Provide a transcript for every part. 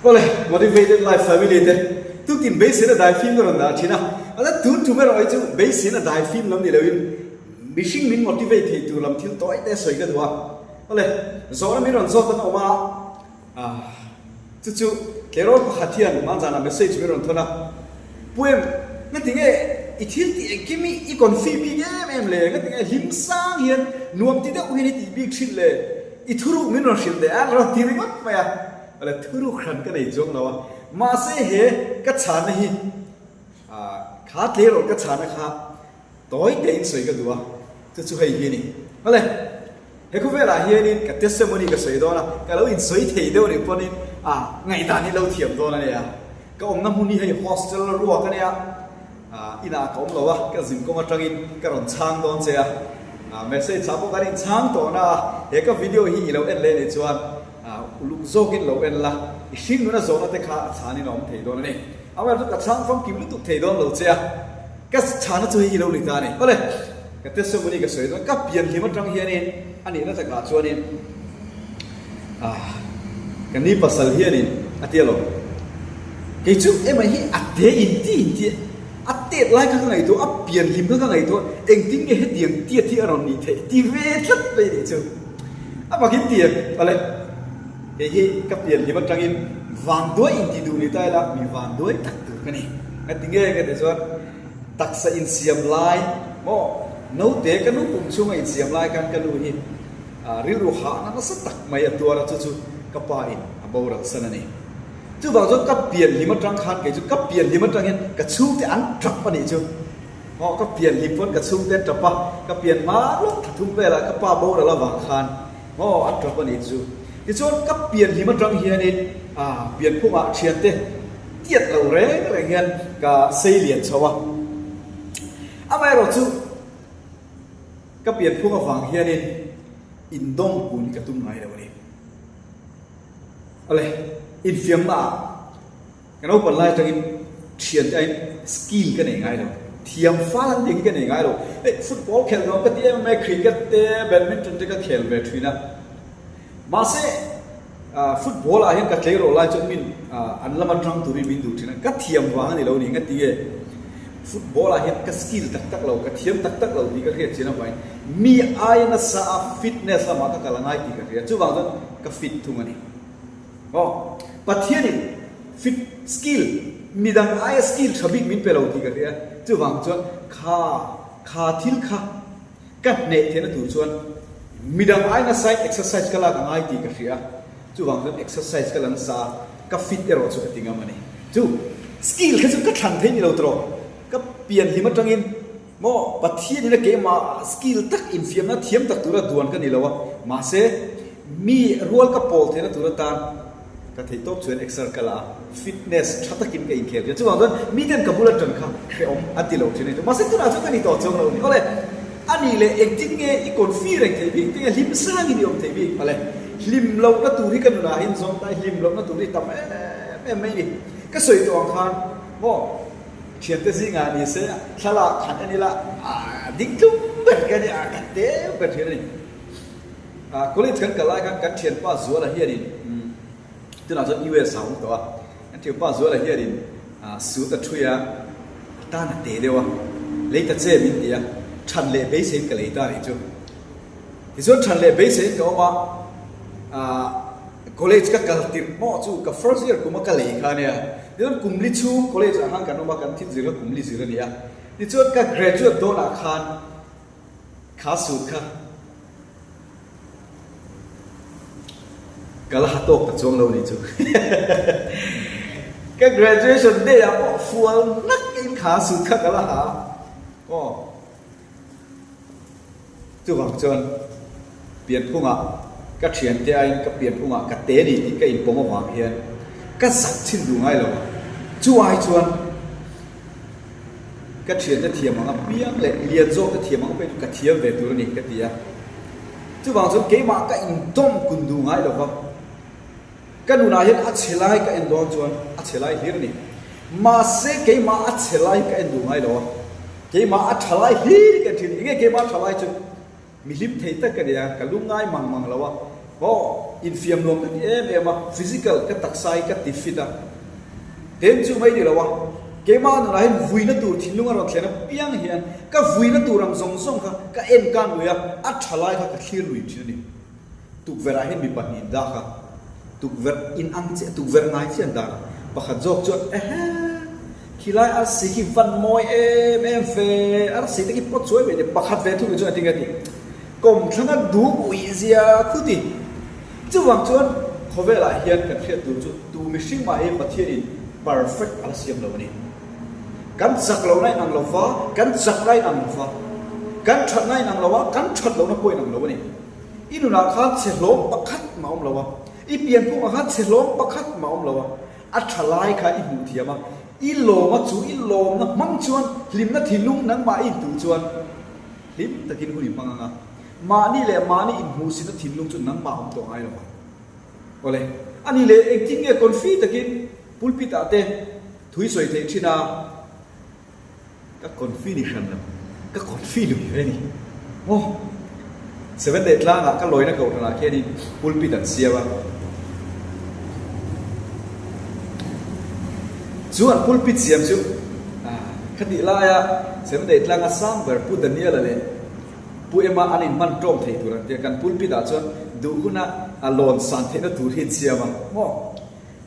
Awle, Motivated Life Family te tukin beiseina daifim ka rawn dah thin a, mahse tun tum erawh hi chu beiseina daifim lam ni loin mihring min motivate thei tur lam thil tawi te sawi ka duh a. Awle, zawhna min rawn zawt an awm a, Chu chu tleirawl pakhat hian hmanzanah message min rawn thawn a, Pu em, ngati nge i thil tih engkim hi i confi bik em em le? Ngati nge hlim sang hian nuam ti deuh hian i tih bik thin le? I thuruk min rawn hrilh teh a, a rawn ti ringawt mai a. Awle, thuruk hran ka nei chuang lo a, mahse he ka chhanna hi, kha tleirawl ka chhanna kha Tawi tein sawi ka duh a, chu chu hei hi a ni. Awle, he khawvelah hianin ka testimony ka sawi dawn a, ka lo insawi thei deuh nih pawhin a ngaihdan hi lo thiam dawn a nia. Ka awmna hmun hi hei hostel ruak a nia, inah ka awm lo a, ka zin kawng atangin ka rawn chhang dawn che a, message ah pawh kan inchhang tawh na a, he ka video hi i lo en leh nih chuan uluk zawkin lo en la, i hring nuna zawhna te kha a chhanin a awm thei dawn a ni. Amaherawhchu ka chhang famkim lutuk thei dawn lo che a. Ka chhana chu hei hi lo ni ta a ni. Awle, ka testimony ka sawi dawn, ka pian hlim atang hianin a nihna takah chuanin ah ka ni pasal hianin a ti alawm. Kei chu emai hi a te in ti in ti a tet lai kha ka ngaihtuah, a pian hlim kha ka ngaihtuah, engtin nge hetiang tiat hi a rawn nih theih ti ve tlat mai nih chu. A bak in ti em? Awle, kei hi ka pian hlim atangin vanduai in ti duh ni ta ila mi vanduai tak tur ka ni. Ngati nge ka ti chuan taksa insiam lai maw naute ka nu pum chhunga insiam lai khan ka nu hi rilru hahna nasa tak mai a tuar a chu chu ka pa in a boral san a ni. Chuvang chuan ka pian hlim atang khan kei chu ka pian hlim atang hian ka chhungte an tap a nih chu. Maw ka pian hlim pawn ka chhungte an tap a, ka pian hma lawk thla thum velah ka pa boral avang khan maw an tap a nih chu. Tichuan ka pian hlim atang hianin pianphungah thiante Tiat lo reng reng hian ka sei lian chho a, amaherawh chu ka pianphung avang hianin indawm kun hi ka tum ngai lo a ni. Awle, infiamna ah ka naupan lai atangin thiante aiin skill ka nei ngai lo, thiam fal an tih hi ka nei ngai lo. Hei football khelh nuam ka ti em em mai, cricket te, badminton te ka khel ve thin a, mahse, Football ah hian ka tleirawl lai chuan min an lama tang turin min duh thin a, ka thiam vang a ni lo ni nga ti nge football ah hian ka skill tak tak lo, ka thiam tak tak lo tih ka hriat chian avangin mi aia nasa a fitness lamah ka kal a ngai tih ka hria, chuvang chuan ka fit thung a ni. Aw, Pathianin fit skill midang aia skill tha bik min pe lo tih ka hria, chuvang chuan kha kha thil kha Ka hneh theihna tur chuan midang ai nasain exercise ka lak a ngai tih ka hria a, chuvang chuan exercise ka la nasa a, ka fit erawh chu ka ti ngam a ni. Chu skill kha chu ka thlan thei ni lo tawh, ka pian hlim atangin maw Pathianin a keimah skill tak infiamna thiam tak tura duan ka ni lo a, mahse mi rual ka pawl theihna tur atan Ka theih tawp chuan exer ka la a, fitness tha takin ka inkhel thin a, chuvang chuan miten ka bula tan kha hrehawm a ti lo thin a ni. Mahse tunah chuan ka ni tawh chuang lo a ni. Awle, a nih leh engtin nge i confi reng theih bik, tinge hlim sangin i awm theih bik? Awle, hlim lohna tur hi ka nunah hian zawng ta i, hlim lohna tur hi tam em em mai a ni. Ka sawi tawh ang khan maw thiante zingah ni se thlalak han en ila a ding tlum ber ka nia, ka teu ber thin a ni. College kan kal lai khan kan thianpa Zuala hianin tunah chuan US ah a awm tawh a, kan thianpa Zuala hianin suit a thui a, a tan a te deuh a, lei ta che min ti a, than leh beiseiin ka lei ta nih chu. Tichuan than leh beiseiin ka awm a, college ka kal tirh pawh chu ka first year kum a ka lei kha ania, tichuan kum li chhung college ah khan kan awm a, kan thil zir kha kum li zir a ni a, tichuan ka graduate dawnah khan Kha suit kha ka la ha tawk ta chuang lo nih chu. Ka graduation day ah pawh fual hnak in kha suit kha ka la ha a. Aw. Chuvang chuan pianphungah ka thiante aiin ka pianphungah ka te ni tih ka inpawm avang hian ka zak chhin duh ngai lo a. Chu ai chuan Ka thiante thiam ang apiang leh lian zawk te thiam ang apiang chu ka thiam ve tur a ni ka ti a. Chuvang chuan keimah ka indawm kun duh ngai lo va, ka nunah hian a chhe lai ka en dawn chuan a chhe lai hlir a ni. Mahse keimah a chhe lai ka en duh ngai lo a, keimah a tha lai hlir ka en thin a ni. Enge keimah a tha lai chu? Mi hlim thei tak ka ni a, ka lungngai mang mang lo a. Aw, infiam nuam ka ti em em a, physical ka taksa hi ka ti fit a, ten chu mai ni lo a, keimah nunah hian vuina tur thinlung a rawn thlen apiang hian ka vuina tur ang zawng zawng kha ka en kan lui a, a tha lai kha ka thlir lui thin a ni. Tukverh ah hian mi pahnih an dak a, tukverh in ang chiah, tukverh ngai chiah an dak a, pakhat zawk chuan ehe, khilai arsi khi van mawi em em fe, arsi te khi pawt chuai mai te, pakhat ve thung chuan a ti nge ti, kawmthlanga duh uih zia khu ti. Chuvang chuan khawvelah hian kan hriat tur chu tu mihring mah hi Pathianin perfect a la siam lo a ni. Kan chak lohna in ang lo va, kan chakna in ang lo va, kan thatna in ang lo a, kan that lohna pawh in ang lo a ni. I nunah khan chhe hlawm pakhat mah awm lo a, i pianphungah khan chhe hlawm pakhat mah awm lo a, a tha lai kha i hmuh thiam a, i lawm a chu i lawmna hmang chuan hlimna thinlung nangmah i intuh chuan hlim takin hun i hmang ang a, mahni leh mahni inhmuhsitna thinlung chu nangmah awm tawh ngai lo ang. Awle, ani leh engtin nge confi takin pulpit ah te thui sawi theih thin a? Ka confi ni hran lo, ka confi lui ve ni. Maw? Sevenday tlangah ka lawina kohhranah khianin pulpit an siam a. Chu an pulpit siam chu khatih laia Sevenday tlanga sang ber Pu Daniela leh Pu Emma an inhman ṭawm thei tur an ti a. Kan pulpit ah chuan duh huna a lawn san theihna tur hi an siam a. Maw?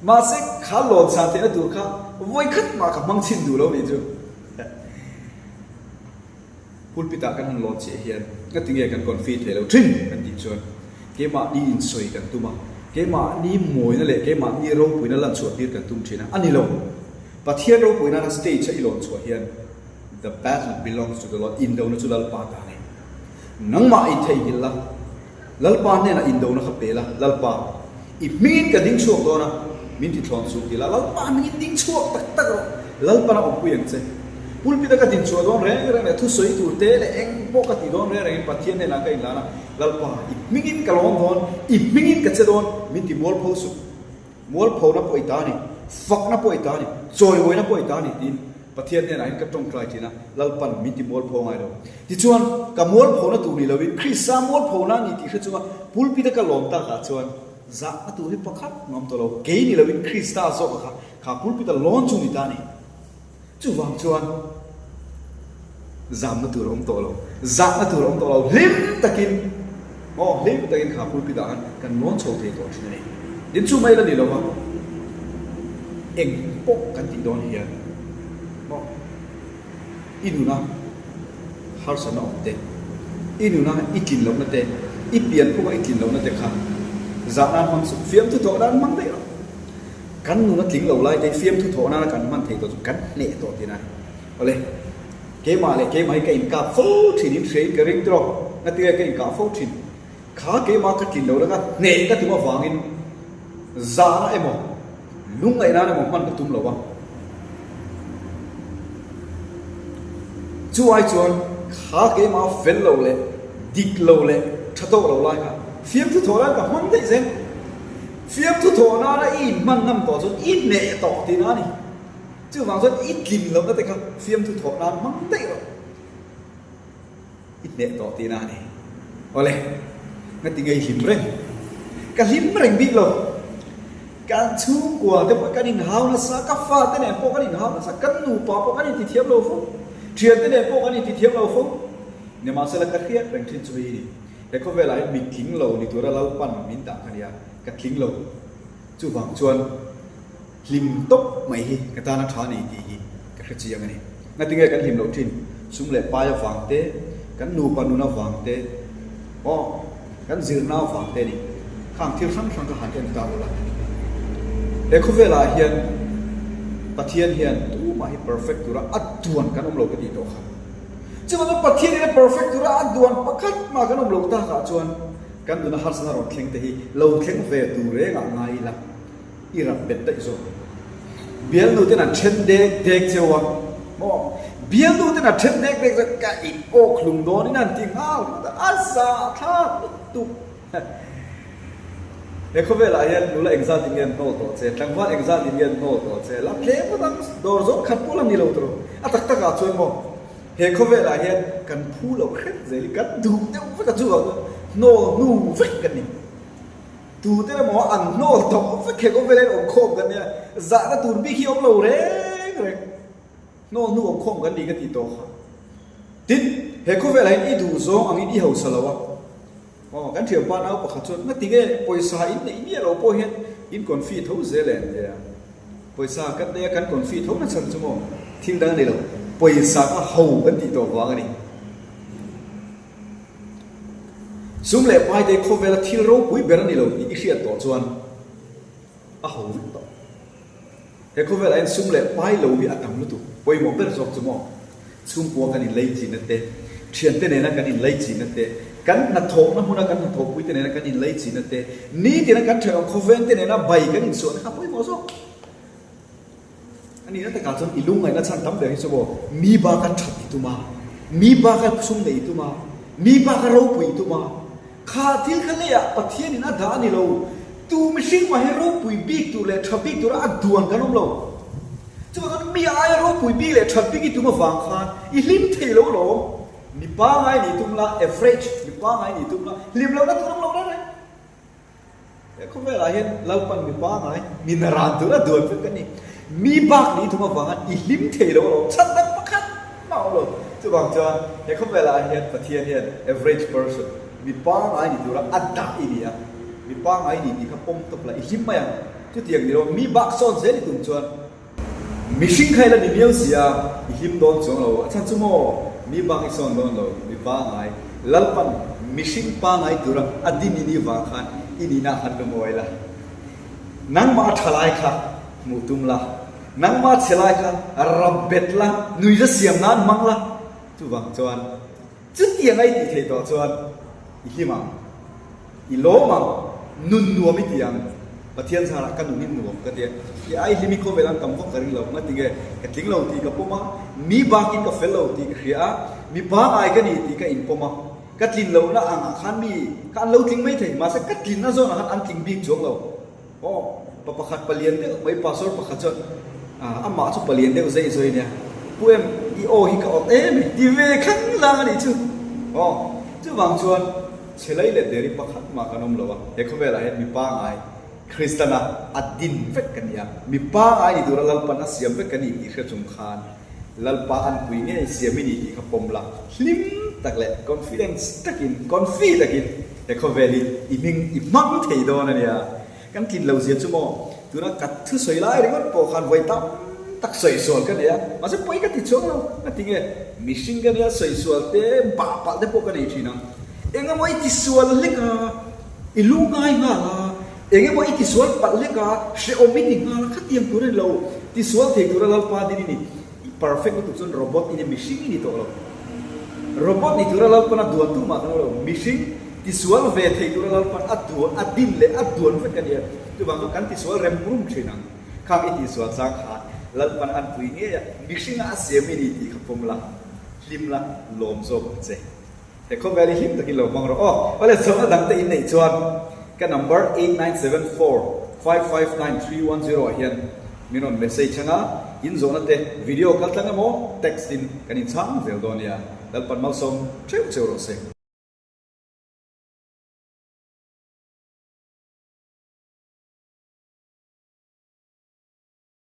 Mahse, kha lawn san theihna tur kha vawikhat mah ka hmang chhin duh lo nih chu. Pulpit ah kan han lawn chiah hian ngatinge kan confi thei lo thin kan tih chuan keimahni insawi kan tum a, keimahni mawina leh keimahni ropuina lan chhuah tir kan tum thin a, a ni lo. Pathian ropui nana stage a i lawn chhuah hian the battle belongs to the Lord, indona chu Lalpa ta a ni. Nangmah i theihnghilh la. Lalpa hnenah indona kha pe la, Lalpa, i hmingin ka ding chhuak dawn a, min ti thlawn suh ti la, Lalpa hmingin ding chhuak tak tak rawh, Lalpan a awmpui ang che. Pulpit a ka din chhuah dawn reng reng leh thusawi tur te leh eng pawh ka tih dawn reng rengin Pathian hnenah ka inlan a, Lalpa, i hmingin ka lawm dawn, i hmingin ka che dawn, min ti mualpho suh. Mualphona pawh i ta a ni, fakna pawh i ta a ni, chawimawina pawh i ta a ni tiin Pathian hnenah hian ka tawngtai thin a, Lalpan min ti mualpho ngai lo. Tichuan, ka mualphona tur ni loin Krista mualphona a ni tih hre chunga pulpit a ka lawm takah chuan zahna tur hi pakhat ngam tawh lo, kei ni loin Krista zawk kha kha pulpit a lawn chu ni ta a ni. Chuvang chuan zamna tur a awm tawh lo, zahna tur a awm tawh lo, hlim takin, aw hlim takin kha pulpit ah khan kan lawn chho thei tawh thin a ni. Tin chu mai la ni lo va, eng pawh kan tih dawn hian maw i nuna harsatna awm te, i nuna i tlin lohna te, i pianphunga i tlin lohna te kha zah nan hmang suh, fiamthu thawh nan hmang daih rawh. Kan nun a tling lo lai te fiamthu thawh nana kan hman thei tawh chu kan hneh tawh tih na. Awle, keimah leh keimah hi ka inkap fo thin in hria in ka ring tawh, ngatinge ka inkah fo thin. Kha keimah ka tlin lo laka hneh ka tum avangin zahna emaw lungngaih nan emaw hman ka tum lo a. Chu ai chuan kha keimah fel lo leh dik lo leh tha tawk lo lai kha fiamthu thawh nan ka hmang daih zel. Fiamthu thawh nana i inhman ngam tawh chuan i hneh tawh tihna a ni. Chuvang chuan i tlin lohna te kha fiamthu thawh nan hmang daih rawh. I hneh tawh tihna a ni. Awle, ngati nge i hlim reng? Ka hlim reng bik lo. Kan chhungkua te pawh kan inhau nasa, ka fate nen pawh kan inhau nasa, kan nupa pawh kan intithiam lo fo, thiante nen pawh kan intithiam lo fo. Nimahsela ka hriat reng thin chu hei hi ni. He khawvelah hian mi tling lo ni tura Lalpan min dah kha nia, ka tling lo. Chuvang chuan hlim tawp mai hi ka tana tha ni tih hi ka hre chiang a ni. Ngatinge kan hlim loh thin? Sum leh pai avang te, kan nupa nun avang te, aw, kan zirna avang te a ni. Khang thil hrang hrang kha han en ta ula. He khawvelah hian Pathian hian tumah hi perfect tura a duan kan awm lo ka tih tawh kha. Chuvangin Pathian ina perfect tura a duan pakhat mah kan awm lo takah chuan kan nuna harsatna rawn thleng te hi lo thleng ve tur rengah ngai ila i rak bet daih zawk. Bialnu ten an then dek dek cheu a maw? Bialnu ten an then dek dek chuan ka in awk hlum dawnin an ti nghal ringawt a, a zahthlak lutuk. He khawvelah hian nula engzat in nge an hnawl tawh che, tlangval engzat in nge an hnawl tawh che, la tlem ngawt ang, dawr zawng khat pawh la ni lo tawh. A tak takah chuan maw, he khawvelah hian kan phu loh hret zel hi kan duh deuh vek a, chuvang chuan hnawl hnu vek kan ni. Tute emaw an hnawl tawh vek he khawvela in awmkhawm kan nia, zahna tur bik hi awm lo reng reng. Hnawl hnu awmkhawm kan ni ka tih tawh kha. Tin, he khawvelah hian i duh zawng angin i hausa lo a. Aw, kan thianpa nau pakhat chuan, Ngatinge pawisa in neih miah lo pawh hian in confi tho zel em? tia. Pawisa kan nei a, kan confi tho na chhan chu maw? Thil dang a ni lo, pawisa kha ho kan tih tawh vang a ni. Sum leh paite khawvela thil ropui ber a ni lo tih i hriat tawh chuan a ho vek tawh. He khawvelah hian sum leh pai lo hi a tam lutuk. Pawimawh ber zawk chu maw? Chhungkua kan inleichihna te, thiante nena kan inleichihna te, kan hnathawhna hmuna kan hnathawhpuite nena kan inleichihna te, nitina kan thenawm khawvengte nena bai kan insuahna kha pawimawh zawk. A nihna takah chuan i lungngaihna chhan tam ber hi chu maw mi baka that i tum a, mi baka sum neih i tum a, mi baka ropui i tum a, Kha thil kha leiah Pathianin a dah a ni lo. Tu mihring mah hi ropui bik tur leh tha bik tura a duan kan awm lo. Chuvang chuan mi aia ropui bik leh tha bik i tum avang khan i hlim thei lo alawm. Mi pangai nih tum la, average mi pangai nih tum la, hlim lohna tur awm lo reng reng. He khawvelah hian Lalpan mi pangai, mi naran tura duan vek a ni. Mi bak nih tum avanga i hlim thei lo alawm, chhan dang pakhat mah awm lo. Chuvang chuan he khawvelah hian Pathian hian average person, mi pangai ni tura a dah i ni a, mi pangai ni tih kha pawm tawp la i hlim mai ang. Chutiang ni lo, mi bak sawn zel i tum chuan Mihring kha ila ni miau si a, i hlim dawn chuang lo. A chhan chu maw, mi bak i sawn dawn lo, mi pangai. Lalpan mihring pangai tura a din i nih vang khan i nihna khan lungawi la. Nangmah a tha lai kha hmuh tum la, nangmah a chhe lai kha rap bet la, nuihza siam nan hmang la. Chuvang chuan chutiang a i tih theih tawh chuan i hlim ang. I lawm ang, nun nuam i ti ang. Pathian zarah ka nun hi nuam ka ti a, i ai hlim i khawvel an tam vak ka ring lo. Nga tinge ka tling lo tih ka pawm a, mi bakin ka fel lo tih ka hria a, mi pangai ka ni tih ka inpawm a. Ka tlin lohna angah khan mi kha an lo tling mai thei, mahse ka tlinna zawnah khan an tling bik chuang lo. Aw, pa pakhat palian deuh mai, pastor pakhat chuan amah chu palian deuh zei zawi nia, Pu em, i aw hi ka awt em i ti ve khan lang a nih chu. Aw, chuvang chuan chhelai leh deri pakhat mah kan awm lo a, he khawvelah hian mi pangai Kristana a din vek ka ni a, mi pangai ni tura Lalpan a siam vek ka ni tih hre chung khan Lalpa an pui ngei siam i ni tih kha pawm la, hlim tak leh confidence takin, confi takin he khawvel hi i hming i hmang thei dawn a nia. Kan tlin lo zia chu maw, tuna ka thusawi lai ringawt pawh khan vawi tam tak sawi sual ka nei a, mahse pawi ka ti chuang lo, ka ti nge, mihring ka nia sawi sual te bah palh te pawh ka nei thin ang, eng emaw i ti sual hlek a, i lu ngai nghal a, eng emaw i ti sual palh hlek a, hrehawm i ti nghal a, khatiang tur a ni lo, ti sual thei tura Lalpa din i ni. I perfect lutuk chuan robot i ni, mihring i ni tawh lo. Robot ni tura Lalpan a duan tu mah kan lo, mihring tisual ve thei tura Lalpan a duan, a din leh a duan vek a nia. Chuvang chu kan tisual rem rum thin ang. Khang i tisual chang khan Lalpan an pui ngei a, mihringa a siam i ni tih kha pawm la, hlim la, lawm zawk ang che. He khawvel hi hlim takin lo hmang rawh aw. Awle chhawmna dangte in neih chuan ka number 8974559310 ah hian min rawn message anga in zawhna te video kal tlang emaw text in kan inchhang zel dawn nia. Lalpan malsawm theuh cheu rawh se.